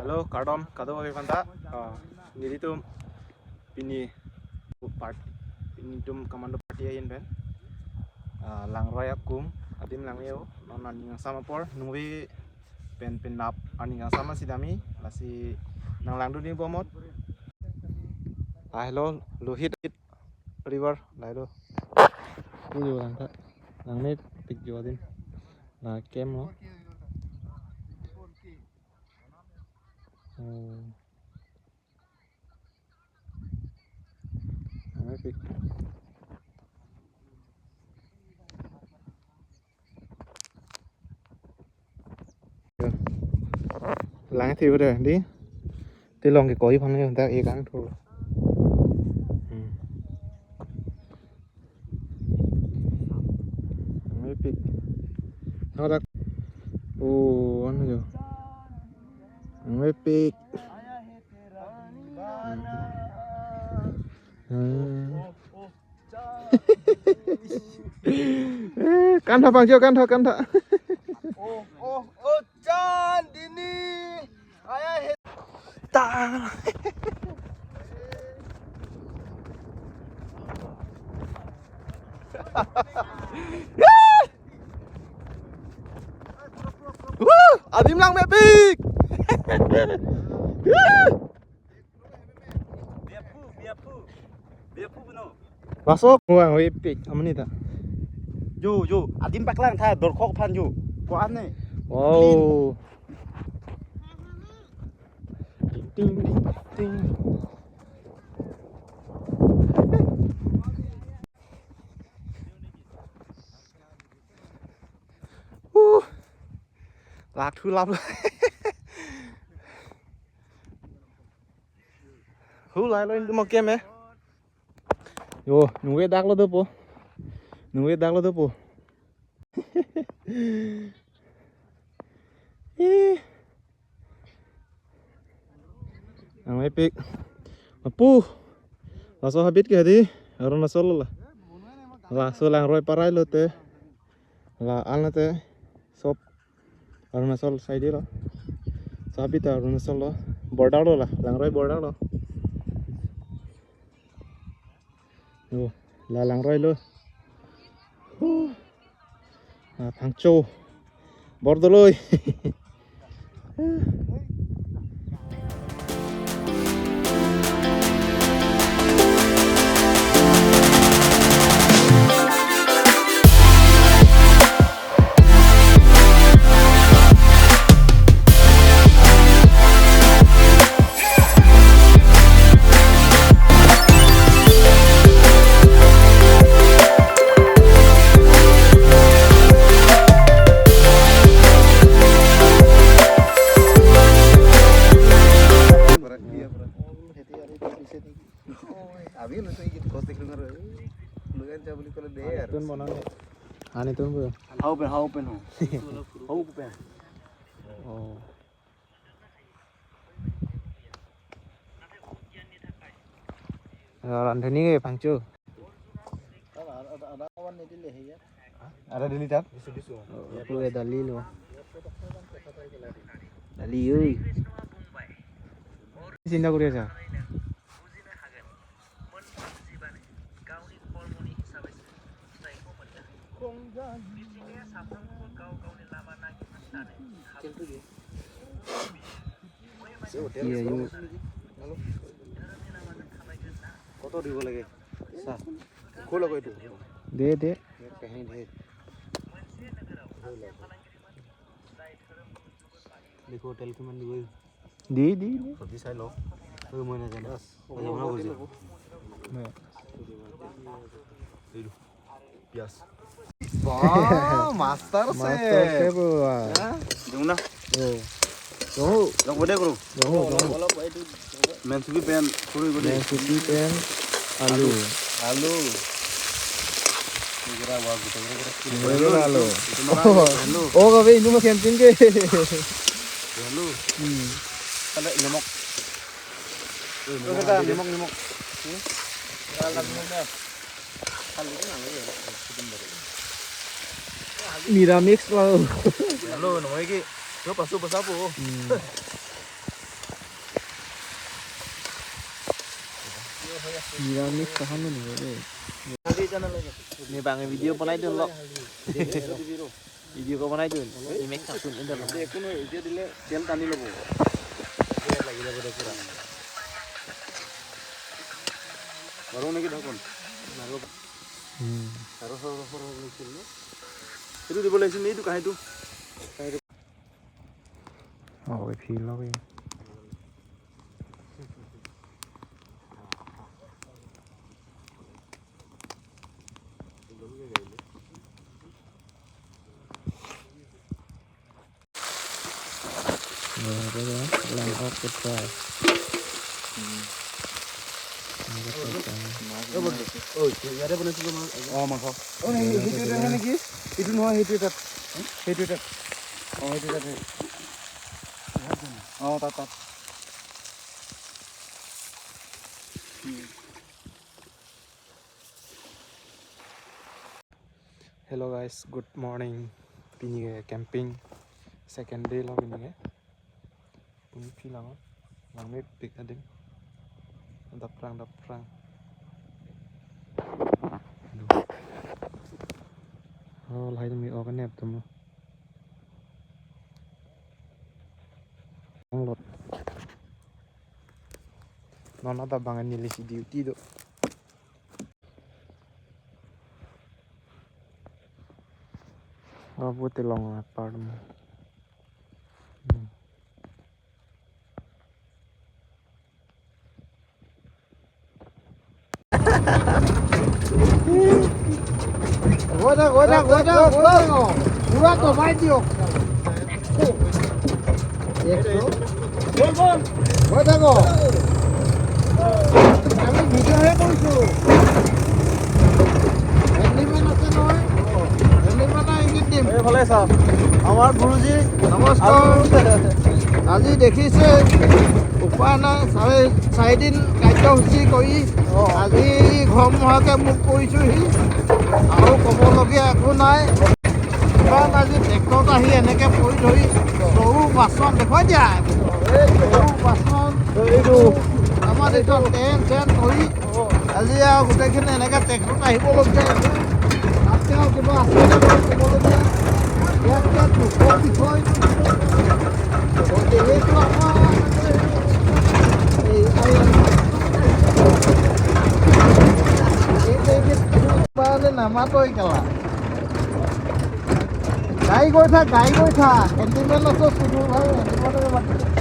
Hello kardom kado banda niri tum pini part pini tum commando party ayin ben langroi akum adim langeo non aning sama por nungwi pen pen nap aning sama sidami lasi nang langdu ni bomot. Hello Lohit river lailo pujo lang ta lang me pik jo din na kem lo lang pik lang thì bây đi thì lòng cái cối phong này ta y cắn thôi. Nó ô ăn rồi mới pick cắn thọ bằng chưa cắn thọ cắn thọ. ô ô ô chandini आया है ta. Adim lang mẹ pik. Masuk. Wah, we pik amani ta. Yo yo adim paklang tha dorkhok phan yo ko ane. Wow. Ding ding ding. Lạc thu lắm. Hú lại lên một kem ấy. Yo, nunggu dak lo tuh po. Nunggu dak lo tuh po. Ih. Ang epic. Apu. Laso habit ke hadi Arunachal la. Laso lang roi parai lo te. La al na te. Sob Arunachal side lo. Sabita Arunachal lo. Border lo la. Langroi border lo. Yo, la Langroi lo. Phangcho. Bordoloi. How open ho. How open. Oh. Randhani ke phangchu. Ada dili tat? Puwe dali lo. Dali oi. চিন্তা কৰি আছা? কত দিব লাগে খোল আকৌ এইটো দে দে কাহিনী ধেৰ দেখো তেল কিমান দিব দি দি চব্জি চাই লওঁ মই নাজানো পিঁয়াজ মাষ্টাৰ মাষ্টাৰ দিওঁ না ও লগতে কৰোঁ মেনচুকি পেন সৰু মেনচুকি পেন আলু আলু আলু ও কবে ইন্দু মা ক্যান্টিন কে আলু নিমখ নিমখ নিমখ নিৰামিষ আলু নহয় কি পাছো বচাব। নিৰামিষ কখনো নহয়। Ni bang video বনাই দিওঁ লগ, ভিডিঅ' বনাই দিওঁ, ইমেজ থাকোঁ। একো নহয়, এতিয়া দিলে তেল টানি ল'ব। লাগি যাব দে পুৰা। বাৰু নেকি ঢাকন আৰু সৰু সৰু লাগিছিল ন? সেইটো দিব লাগিছিল, এইটো কাঁহীটো। Oh, ফিল লগে। ลังออกกดไฟ ইয়াতে বনাইছিলোঁ। অঁ, মাংস। অঁ, সেইটো এটা নেকি? এইটো নহয়, সেইটো এটাত, সেইটো এটাত। অঁ, সেইটো তাত। অঁ, তাত তাত। Hello guys, good morning. Pinige camping second day lo pinige. Puni filang lang me pik adim. Daprang daprang. Oh, lai mi ok nep tum. Lot. Nona da bangan nilisi duty do. Oh, long apartment. গৈ থাক, গৈ থাক, গৈ থাক, গৈ থাক। পুৰা দবাই দিয়ক। গৈ থাক, আমি ভিডিঅ'হে কৰিছোঁ। হেণ্ডিমেন আছে নহয়, হেণ্ডিমেনৰ ইংগিত দিম। এইফালে চাওক, আমাৰ গুৰুজী। নমস্কাৰ। আজি দেখিছে, উপায় নাই, 4.5 দিন কাৰ্যসূচী কৰি আজি ঘৰমুৱাকে মোক কৰিছোঁহি। আৰু ক'বলগীয়া একো নাই। ইমান আজি ট্ৰেক্টৰত আহি এনেকৈ পৰি ধৰি চৰু বাচন দেখুৱাই দিয়া, চৰু বাচন এইটো আমাৰ এইটো টেন চেন ধৰি আজি আৰু গোটেইখিনি এনেকৈ ট্ৰেক্টৰত আহিবলগীয়া হৈছে। তাতকৈ আৰু কিবা আছে বাৰু ক'বলগীয়া? ইয়াত ইয়াত দুখৰ বিষয়। সেইটো আমাৰ এই নামাতই কেলা। গাড়ী গৈ থাক, গাড়ী গৈ থাক। হেণ্ডিমেন আছে, চুদুৰ ভাই হেণ্ডিমেনে মাতিছে।